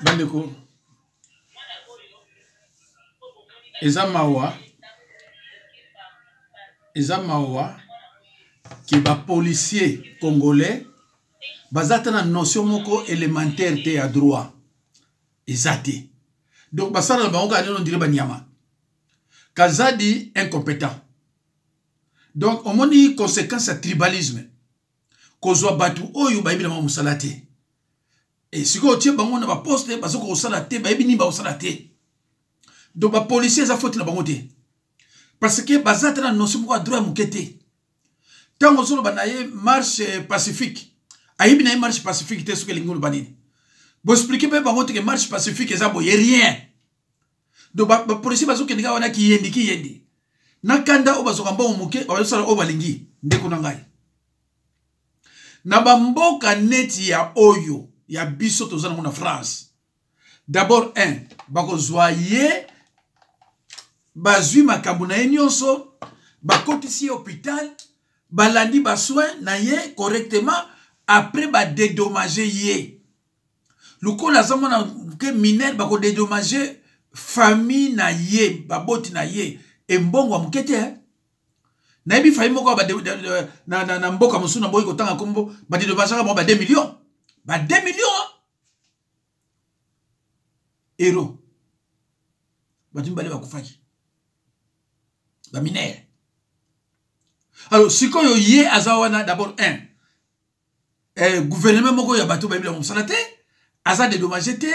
Bandeko, eza mawa, eza mawa ke bapolicier congolais baza ata na notion moko élémentaire te ya droit, eza te. Donc basala na bango kaka nde ondire banyama. Kazadi incompétent. Donc omoni conséquence ya tribalisme, kozwa bato oyo bayebi na bango mosala te. E sikoyo otie bango na baposte, bazokoka kosala te, bayebi nini bakosala te. Donc bapolicier eza faute na bango te, parce que baza te na notion moko ya droit ya moke te. Ntango ozoloba na ye marche pacifique, ayebi na ye marche pacifique te. Soki elingi oloba nini, boexplike mpe bango teke marche pacifique eza boye, rien. Donc bapolisier bazokende kaka wana kiyendi kiyendi na kanda oyo bazwaka mbongo moke, bazosala oyo balingi. Ndeko na ngai, na bamboka neti ya oyo ya biso toza nango na France, d'abord 1 bakozwa ye, bazwi makambo na ye nyonso, bakotisi ye hôpital, balandi basoin na ye correctement, après badedommage ye. Lokola aza mwana moke mineur, bakodedommage famille na ye, baboti na ye embongo ya moke te. Nayebi famille moko na mboka mosusu, naboyi kotanga nkombo, badedommageaka bango ba 2 millions, ba 2 millions euro. Bato mibale bakufaki, baminere. Alors sikoyo ye aza wana d'abord 1 gouvernement moko ya bato bayebi na mosala te, aza dédommagé te,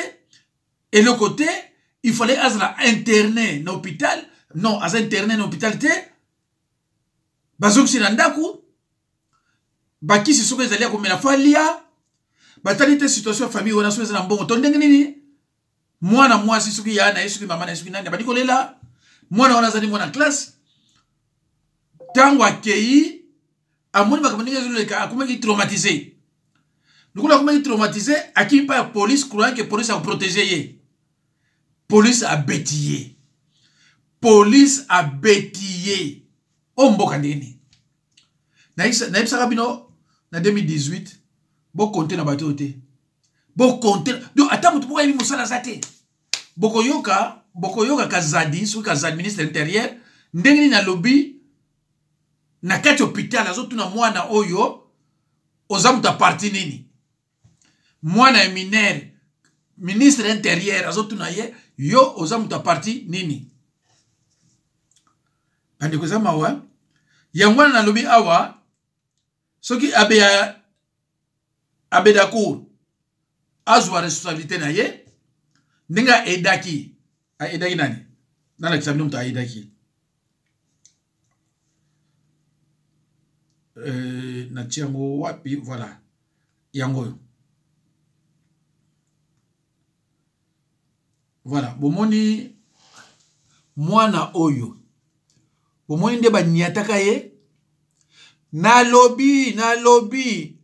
eloko te. Il fallait azala interne na hôpital, non, aza interne na hôpital te, bazongisi na ndako. Bakisi soki ezali ya komela, fo alia. Batali te situation ya famille wana, soki eza na mbongo to ndenge nini. Mwana mwasi, soki ya na ye, soki mama na ye, soki nani, abandi kolela. Mwana wana azali mwana classe. Ntango akei, amoni makambo ndenge ezoleka, akomaki traumatisé. Lokola akomaki traumatisé, akimi mpa ya police, croyant ke police akoprotege ye. Police abeti ye, police abeti ye. Oyo mboka ndenge nini? Nayebisaka bino na 2018, bokonte na bato oyo te, bokonte. Donc ata moto moko ayebi mosala aza te. Bokoyoka, bokoyoka Kazadi, soki Kazadi ministre intérieur, ndenge nini alobi na kati hôpital, azotuna mwana oyo: oza moto ya parti nini? Mwana ya minere, ministre intérieur azotuna ye: yo oza moto ya parti nini? Bandeko, eza mawa. Yango wana nalobi awa, soki abeya Abedacour azwa responsabilité na ye ndenge aedaki, aedaki nani? Nalakisa bino moto ayedaki. Euh, natie yango wapi? Voilà. Yango oyo. Voilà, bomoni mwana oyo. Bomoni nde baniataka ye. Nalobi, nalobi,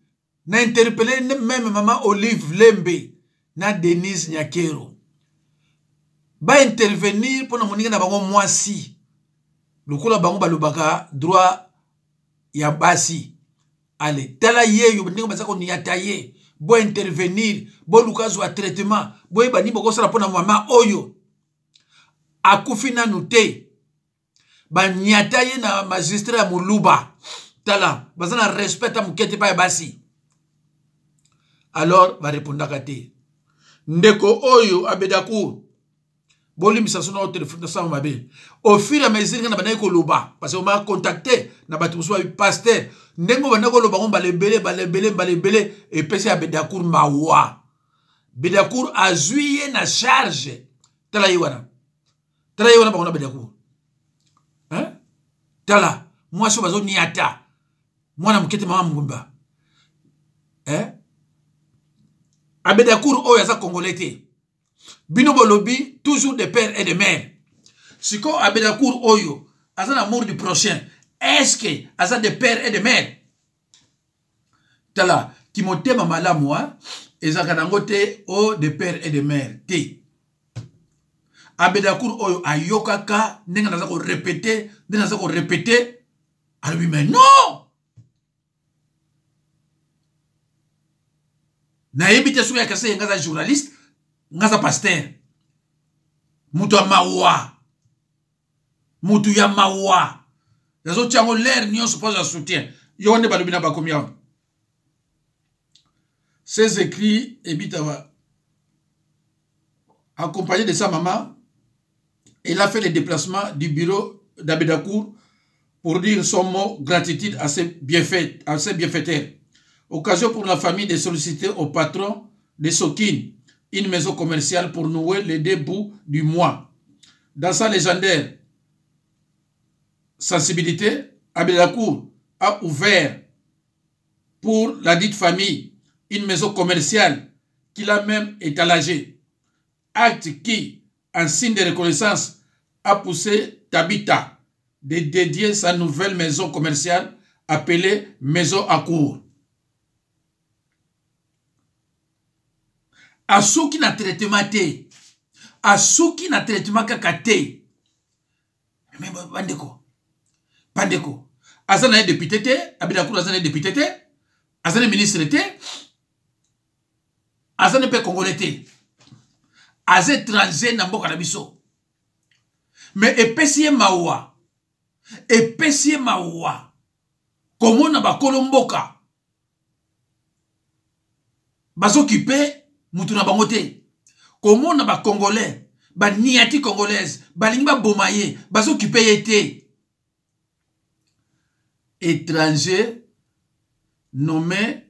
na interpelle meme mama Olive Lembe na Denise Nyakero. Ba intervenir mpo na moninga na bango mwasi. Lokola bango balobaka droit ya basi. Ale tala yeyo ndenge baza koniata ye. Bo intervenir, boluka azwa traitement, boyeba nini bokosala mpo na mama oyo. Akufi nanu te. Baniata ye na magistrat ya moluba. Tala, baza na respect ata moke te pa ya basi. Alors barepondaka te. Ndeko oyo Abedacour, bolimbisa sono au téléphone na sango mabe. Au fur et à mesure nga na bandaki koloba, parce que on m'a contacté na bato mosusu ba pasteur, ndenge bandaki koloba ngo mbala ebele, mbala ebele, mbala ebele, epesi Abedacour mawa. Abedacour azwi ye na charge. Tala ye wana. Tala ye wana bango na Abedacour. Hein? Tala, mwasi oyo bazoniata. Mwana moke te mama mobimba. Hein? Abedacour oyo aza congolais te. Bino bolobi toujours de père et de mère. Siko Abedacour oyo aza na amour du prochain. Est-ce que aza de père et de mère? Tala, kimotema malamu hein? Ezalaka nango te o de père et de mère te. Abedacour oyo ayokaka ndenge naza ko répéter, ndenge naza ko répéter, alobi mais non! Nayebi te soki akasi ye, nga aza journaliste, nga aza pasteur. Moto ya mawa. Moto ya mawa. Nazotia yango l'air nyonso mpo azwa soutien. Yo nde balobi na bakomi awa. Ces écrits ebitaba accompagné de sa maman, elle a fait le déplacement du bureau d'Abedacour pour dire son mot gratitude à ses bienfaits, à ses bienfaiteurs. Occasion pour la famille de solliciter au patron de Sokin une maison commerciale pour nouer les deux bouts du mois. Dans sa légendaire sensibilité, Abedacour a ouvert pour la dite famille une maison commerciale qu'il a même étalagée. Acte qui, en signe de reconnaissance, a poussé Tabitha de dédier sa nouvelle maison commerciale appelée Maison Akour. Asuki na traitement te. Asuki na traitement kaka te. Mais bandeko, bandeko, aza na ye député te, Abedacour aza na ye député te, aza na ministre te, aza na pe congolais te. Aza étranger na mboka na biso. Mais epesi ye mawa. Epesi ye mawa. Komona bakolo mboka bazokipe mutu na bango te. Komona ba congolais, ba niati congolaise, balingi baboma ye, bazokipe ye te. Étranger nommé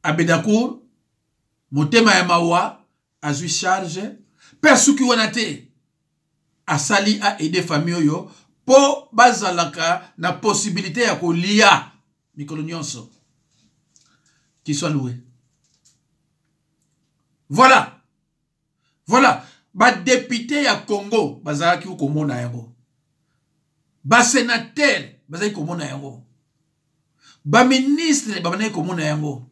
Abedacour, motema ya mawa, azwi charge, pe asuki wana te. Asali a aider famille oyo po bazalaka na possibilité ya kolia mikolo nyonso. Qu'il soit loué. Voilà. Voilà. Ba député ya Congo bazalaki komona yango. Ba sénateur bazalaki komona yango. Ba ministre babandaki komona yango.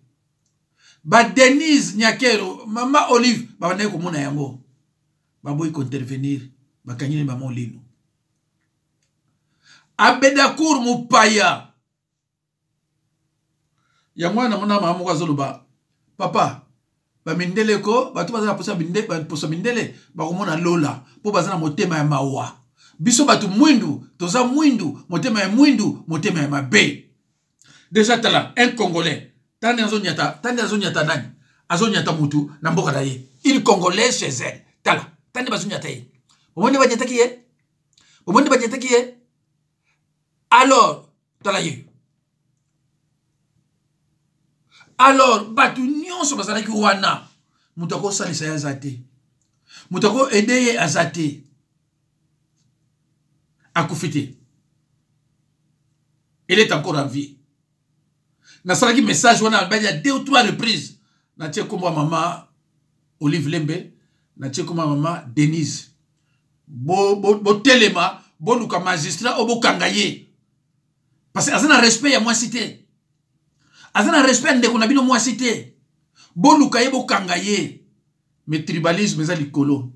Ba Denise Nyakero, Mama Olive babandaki komona yango. Baboyi ko-intervenir, bakangi ne mama Olino. Abedacour mopaya. Yango wana namona mama moko azoloba, papa, ba mindele ko, bato baza na posa mindele, ba posa mindele, bakomona lola, po baza na motema ya mawa. Biso bato mwindu, toza mwindu, motema ya mwindu, motema ya mabe. Déjà tala, un Congolais, tande azonyata, tande azonyata nani? Azonyata mutu na mboka na ye. Une Congolaise chez elle. Tala, tande bazonyata ye. Bomoni banyataki ye? Bomoni banyataki ye? Alors, tala ye. Alors, bato nyonso bazalaki wana, moto akosalisa ye aza te. Moto ako aider ye aza te. Akufi te, elle est encore en vie. Nasalaki message wana bali ya deux ou trois reprises. Natie nkombo ya mama Olive Lembe, natie nkombo ya mama Denise. Botelema, bo, boluka magistrat oyo bokanga ye, parce que aza na respect ya mwasi te, aza na respect ya ndeko na bino mwasi te. Boluka ye, bokanga ye. Mais tribalisme eza likolo,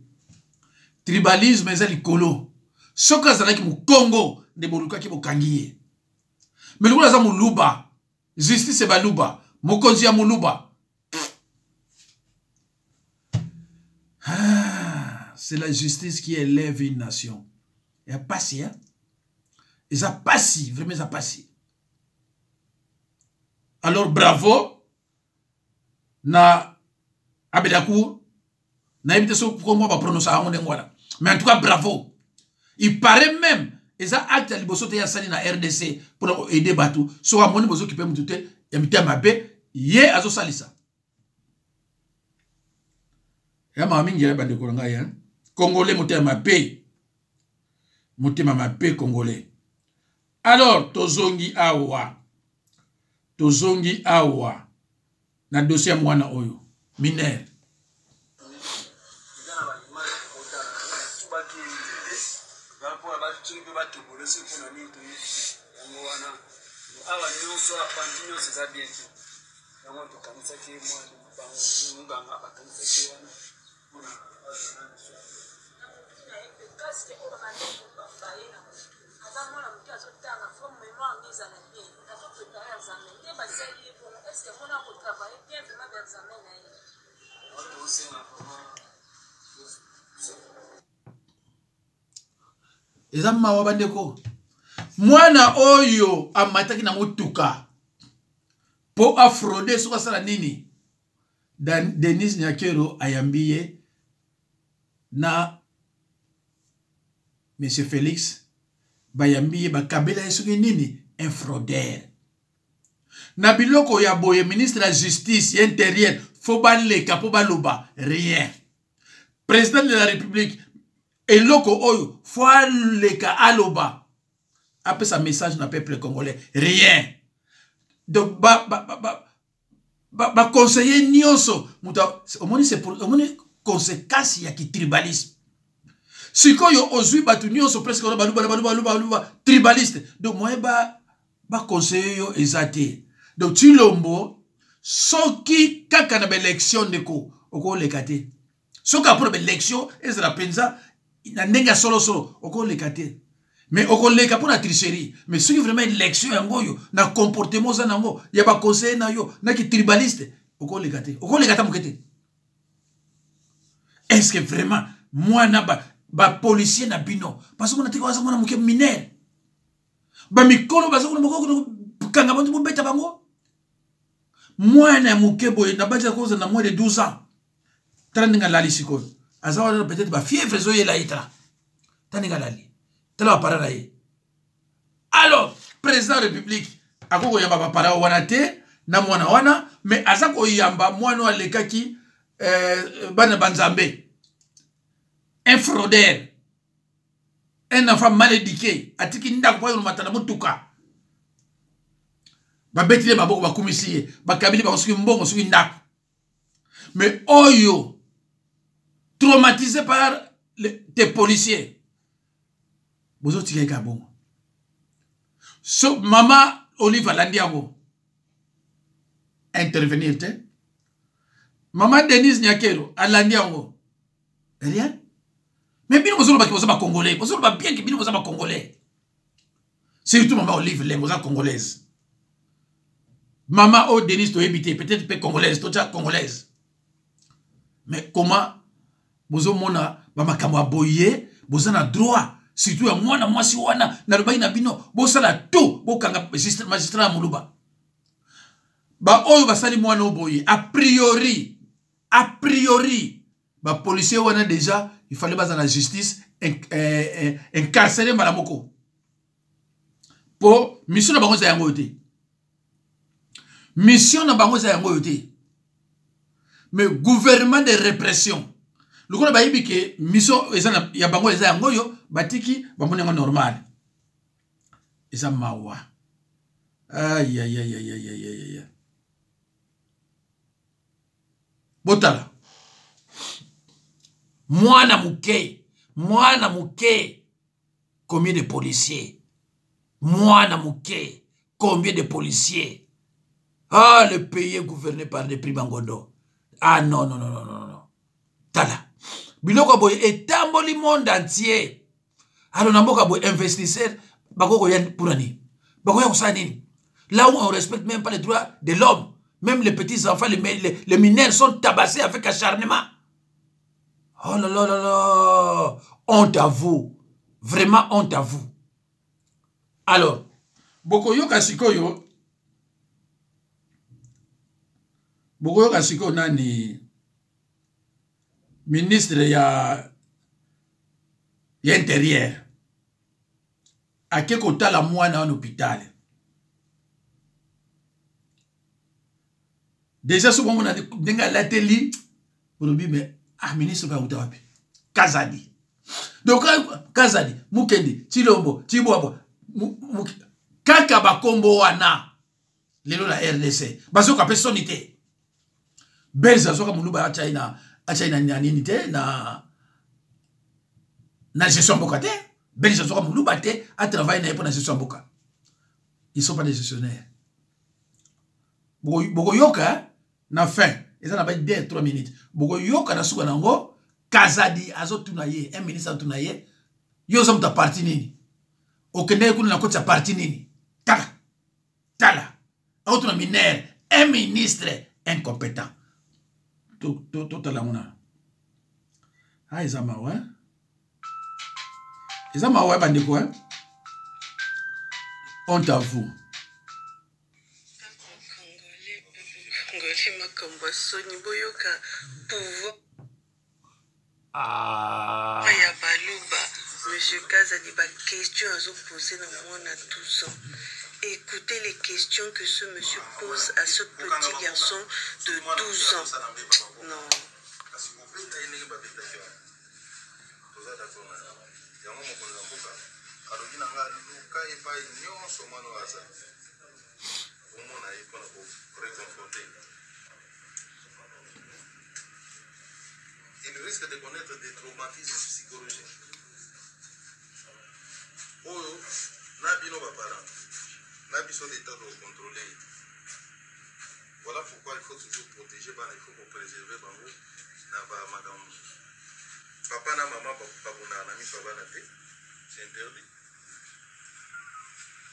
tribalisme eza likolo. Soki azalaki mokongo nde bolukaki bokangi ye, mais lokola aza moluba, justice baluba, mokonzi ya moluba. Ah, c'est la justice qui élève une nation. Ya pasi, hein? Eza pasi, vraiment eza pasi. Alors bravo na Abedacour. Nayebi te soki kombo baprononsa yango ndenge wana, mais en tout cas bravo. Il paraît même eza acte ya liboso te ya sali na RDC mpona koaide bato. Soki amoni bozokipe motu te ya mitema mabe, ye azosalisa. Ya mawa mingi ya bandeko na ngai, congolais motema mabe, motema mabe congolais. Alors tozongi awa, tozongi awa na dossier ya mwana oyo mineur. Awa nyonso apandi, nyonso eza bien te. Yango tokanisaki mwa monganga bakanisaki wana mpona. Aza mwana moke, azotanga, faut mémoire nde ezala bien. Azoprépare examen nde basali ye bongo. Est ce que mona akotravaille bien vraiment ba examen na ye? Eza mawa bandeko. Mwana oyo amataki na motuka mpo afraude, soki asala nini, Denise Nyakero ayambi ye na monsieur Félix, bayambi ye, bakabela ye soki nini. Un fraudeur na biloko ya boye, ministre ya justice, ya intérieur, fo baleka mpo baloba rien. Président de la République, eloko oyo fo aleka, aloba, apesa message na peuple congolais, rien. Donc baconseiller ba, ba, ba nyonso, moto omoni, omoni conséquence ya kitribalisme. Sikoyo ozwi bato nyonso presque wana baluba, baluba, baluba, baluba, tribaliste. Donc moyen baconseiller yo eza te. Donc Tshilombo, soki kaka na baélection, ndeko, okoleka te. Soki apona baélection ezala mpenza na ndenge ya solosolo, okoleka te. Mais okoleka mpo na tricherie. Mais soki vraiment élection yango oyo, na comportement oza nango ya baconseiller na yo naki tribaliste, okoleka te, okoleka ata moke te. Est ce que vraiment mwana bapolicier ba na bino bazomona te aza mwana moke mineur? Bamikolo baza kuna, bakokanga bango, bobeta bango. Mwana ya moke boye, na bati akozala na moins de 12 ans. Tala ndenge alali sikoyo, aza wana, peut-être bafièvre ezoyela ye. Tala, tala ndenge alali, tala bapara na ye. Alors président République akoki koyamba bapara wana te na mwana wana, mais aza koyamba mwana oyo alekaki bana banzambe, un fraudeur, un enfant mal éduqué, atiki ndako mpo ayolomata na motuka. Babetili ye maboko, bakumisi ye, bakabili bango soki mbongo, soki ndako. Mais oyo traumatisé par tes policiers, bozotika ye kaka bongo. So mama Olive alandi yango, intervenir te. Mama Denise Nyakero alandi yango, rien. Mais bino bozolobaki boza bacongolais, bozoloba bien ke bino boza bacongolais, surtout mama Olive Lembe oza congolaise. Mama oyo Denise toyebi te, peut-être mpe congolaise, totya congolaise. Mais comment bozomona bamakambo ya boye? Boza na droit, surtout ya mwana mwasi wana. Nalobaki na bino, bosala tout bokanga magistrat ya moluba, baoyo basali mwana oyo boye. A priori, a priori, bapolicier wana déjà il fallait baza na justice, incarcéré mbala moko, mpo mission na bango eza yango oyo te, mission na bango eza yango oyo te. Mais gouvernement de répression, Lokola bayebi ke mission eza na, ya bango eza yango oyo batiki bamoni yango normal. Eza mawa. Ayayayayayaya. Botala mwana moke, mwana moke, combien de policiers? Mwana moke, combien de policiers? Ah, le pays est gouverné par des prix bangondo. Ah non, non, non, non, non, non. Tala. Biloko boye etamboli monde entier. Alors na mboka boye investisseur bako koya pour nini? Bako ya kosala nini? Là où on respecte même pas les droits de l'homme, même les petits enfants, les mineurs sont tabassés avec acharnement. Oh là là là là. Honte à vous. Vraiment honte à vous. Alors, bokoyoka sikoyo, bokoyoka sikoyo nani ministre ya intérieur ake kotala mwana wana hôpital. Déjà soki omona ndenge alateli olobi mais ah ministre oyo auta wapi? Kazadi. Donc Kazadi, Mukendi, Tshilombo, Tshibwabwa, kaka bakombo wana lelo na RDC bazoka pe soni te. Belge azoka muluba achai na achai na nini te na na gestion mboka te. Belge azoka muluba te a travailler na ye pona gestion mboka. Ils sont pas des gestionnaires. Bokoyoka na fin eza na ba 2 3 minutes. Bokoyoka na suka nango Kazadi azotuna ye, un ministre azotuna ye, yo oza moto ya parti nini? Okendeki kuna na koti ya parti nini? Tala, tala, azotuna mineur, un ministre incompétent. Totala yango nano. Ah, eza mawa, hein? Eza mawa, bandeko, hein? Honte à vous. Makambo ya soni boyoka pouvoir Ah. ya baluba. Monsieur Kazadi, ba question azo poser na mwana 12 ans. Écoutez les questions que ce monsieur pose à ce petit garçon de 12 ans. Non. Il risque de connaître des traumatismes psychologiques. Oyo, na bino ba parents, na biso l'État doit contrôler. Voilà pourquoi il faut toujours protéger bana, il faut préserver bango na ba makambo. Papa na maman babundaka na miso ya bana te, c'est interdit.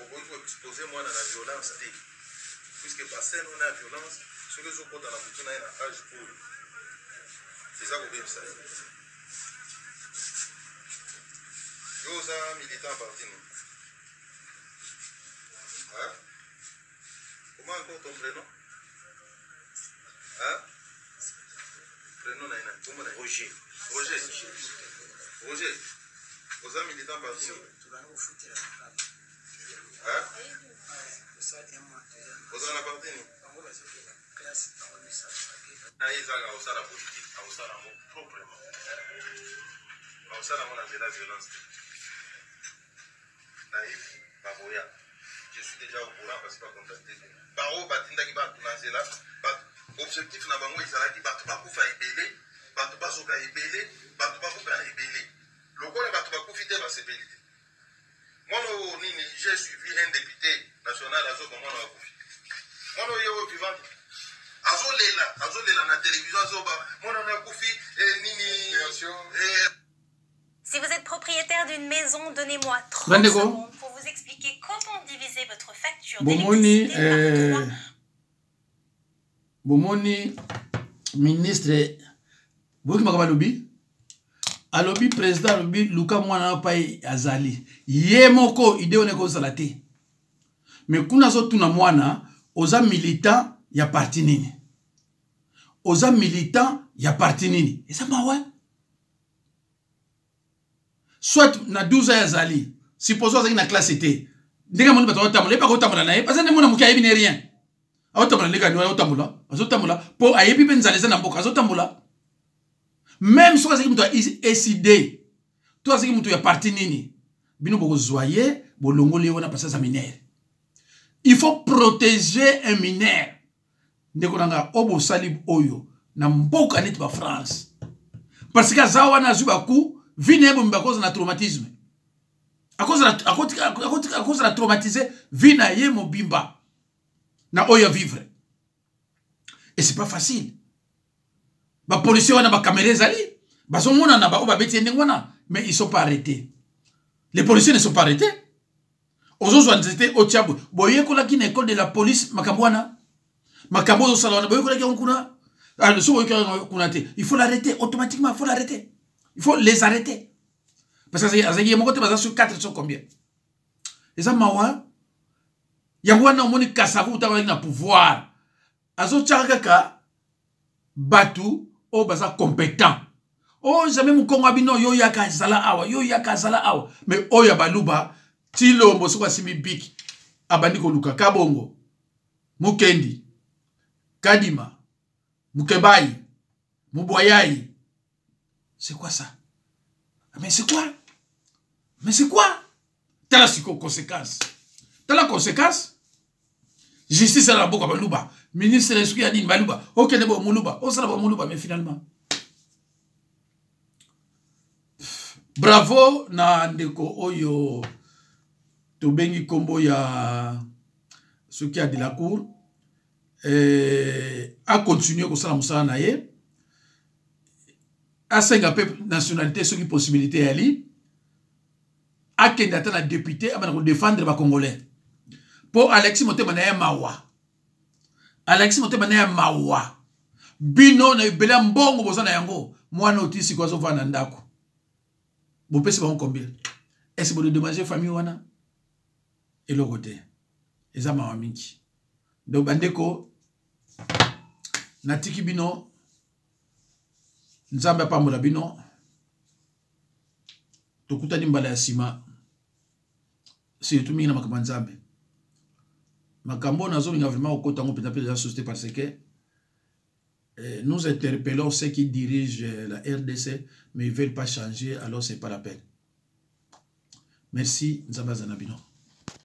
Okoki koexpose mwana na violence te, puisque bascène wana ya violence soki ezokota na motu na ye na age oyo eza kobebisa ye. Yo oza militant parti nini? Hein? Comment encore ton prénom? Hein? Prénom na ye nani? Kombo na ye? Roger. Roger. Roger. Oza militant parti nini? Hein? Oza na parti nini? Na ye ezaka akosala politique, akosala yango proprement. Akosala yango na nzela violence te. Nayebi bakoya. Je suis déjà au courant parce que bacontacte bango, batindaki bato na nzela. Objectif na bango ezalaki bato bakufa ebele, bato bazoka ebele, bato bakufa ebele. Lokola bato bakufi te, basepeli te. Mwana oyo nini, j'ai suivi un député national azoba mwana akufi. Mwana oyo oyo vivant azolela, azolela na télévision azoba mwana oyo akufi nini. Si vous êtes propriétaire d'une maison, donnez-moi 30 Bandeko. secondes pour vous expliquer comment diviser votre facture Bomoni, d'électricité par 3. Bomoni ministre boyoki makambo alobi, alobi président alobi luka mwana pai azali ye moko idée wana ekozala te. Mais kuna azotuna mwana oza militant ya parti nini? Oza militant ya parti nini? Eza mawa. Soit na 12 ans azali, supposons azali na classe te. Ndenge amoni bato bazotambola, ye mpe akotambola na ye, parce que nde mwana moke ayebi ne rien. Azotambola ndenge ani, azotambola, azotambola po ayebi mpe nzala eza na mboka, azotambola. Même soki azalaki moto ya SID to azalaki moto ya parti nini, bino bokozwa ye, bolongoli ye wana parce aza mineur. Il faut protéger un mineur. Ndeko na nga, oyo bosali oyo na mboka neti ba France, parce que aza wana azwi baku vie na ye bombi, akozala na traumatisme, akozala traumatise vie na ye mobimba na oyo ya vivre, et c'est pas facile. Bapolicier wana, bacaméra ezali, bazomonana baoyo babeti ye ndenge wana, mais ils sont pas arrêtés. Les policiers ne sont pas arrêtés. Ozozwa nzete otia boye. Boyekolaki na école de la police makambo wana? Makambo ozosala wana, boyekolaki yango kuna? So boyekolaki yango kuna te, il faut l'arrêter automatiquement. Il faut l'arrêter, il faut les arrêter, parce que azalaki ye moko te, baza sur 4, sur combien. Eza mawa. Yango wana omoni Kasavu ntango azalaki na pouvoir, azotyaka kaka bato oyo baza compétent. Oyo jamais mokongo ya bino, yo yaka azala awa, yo yaka azala awa. Mais oyo ya baluba, Tilombo soki asimbi biki, abandi koluka Kabongo, Mukendi, Kadima, Mukebayi, Mubwayayi. C'est quoi ça? Mais c'est quoi? Mais c'est quoi? Tala sikoyo conséquence, tala conséquence. Justice ala mboka baluba, ministre soki ya nini baluba, okende bo moluba, osala bo moluba. Mais finalement, bravo na ndeko oyo tobengi nkombo ya soki ya de la cour, acontinue kosala mosala na ye, asenga mpe nationalité soki possibilité yali, akende ata na député, abanda kodéfendre bacongolais, mpo Alexis motema na ye mawa, Alexis motema na ye mawa. Bino na ebele ya mbongo boza na yango, mwana oti sikoyo azovanda na ndako, bopesi bango combien? Ese bodédommage famille wana? Eloko te. Eza mawa mingi. Donc bandeko, natiki bino, Nzambe apambola bino. Tokutani mbala ya nsima, surtout mingi na makambo ya Nzambe. Makambo oyo nazolinga vraiment kokota yango mpenza mpe eza société, parce que nous interpellons ceux qui dirigent la RDC, mais ils veulent pas changer, alors c'est pas la peine. Merci, Nzambe aza na bino.